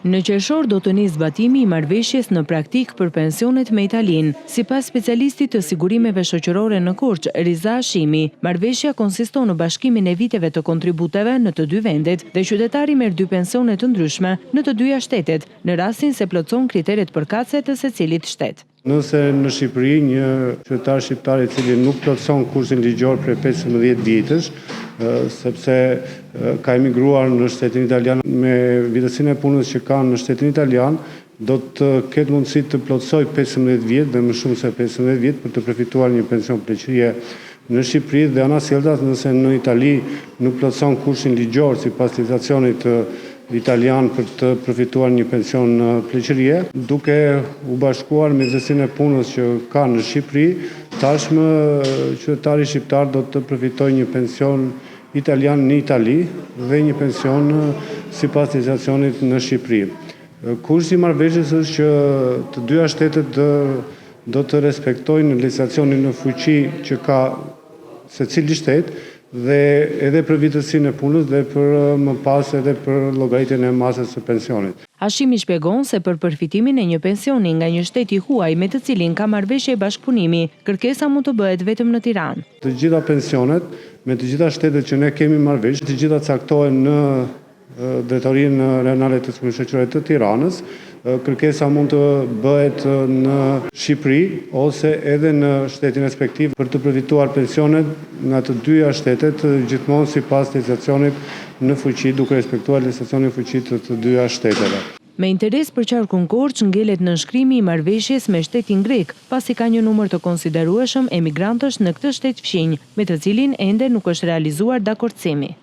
Në qershor do të nisë zbatimi i marrëveshjes në praktikë për pensionet me Italinë. Sipas specialistit të sigurimeve shoqërore në Korçë, Riza Hashimi, marrëveshja konsiston në bashkimin e viteve të kontributeve në të dy vendet dhe qytetari merr dy pensione të ndryshme në të dyja shtetet, në rastin se plotëson kriteret përkatëse të secilit shtet. Nëse në Shqipëri një qytetar shqiptar i cili nuk plotëson kushtin ligjor prej 15 vjetësh, sepse ka emigruar në shtetin italian me vjetërsinë e punës që ka në shtetin italian, do të ketë mundësi të plotësojë 15 vjet dhe më shumë se 15 vjet për të përfituar një pension pleqërie në Shqipëri dhe anasjelltas nëse në Itali nuk plotëson kushtin ligjor sipas legjislacionit italian për të përfituar një pension pleqërie, duke u bashkuar me vjetërsinë e punës që ka në Shqipëri, tashmë qytetari shqiptar do të përfitojë një pension italian në Itali dhe një pension sipas legjislacionit në Shqipëri. Kushti i marrëveshjes është që të dyja shtetet do të respektojnë legjislacionin në fuqi që ka secili shtet dhe edhe për vjetërsinë e punës dhe për më pas edhe për llogaritjen e masës së pensionit. Hashimi shpjegon se për përfitimin e një pensioni nga një shtet i huaj me të cilin ka marrëveshje bashkëpunimi, kërkesa mund të bëhet vetëm në Tiranë. Të gjitha pensionet me të gjitha shtetet që ne kemi marrëveshje, të gjitha caktohen në Drejtorinë Rajonale të Sigurimeve Shoqërore të Tiranës. Kërkesa mund të bëhet në Shqipëri ose edhe në shtetin respektiv për të përfituar pensionet nga të dyja shtetet, gjithmonë sipas legjislacionit në fuqi, duke respektuar legjislacionin në fuqi të të dyja shteteve. Me interes për qarkun Korçë ngelet nënshkrimi i marrëveshjes me shtetin grek, pasi ka një numër të konsiderueshëm emigrantësh në këtë shtet fqinj, me të cilin ende nuk është realizuar dakordësimi.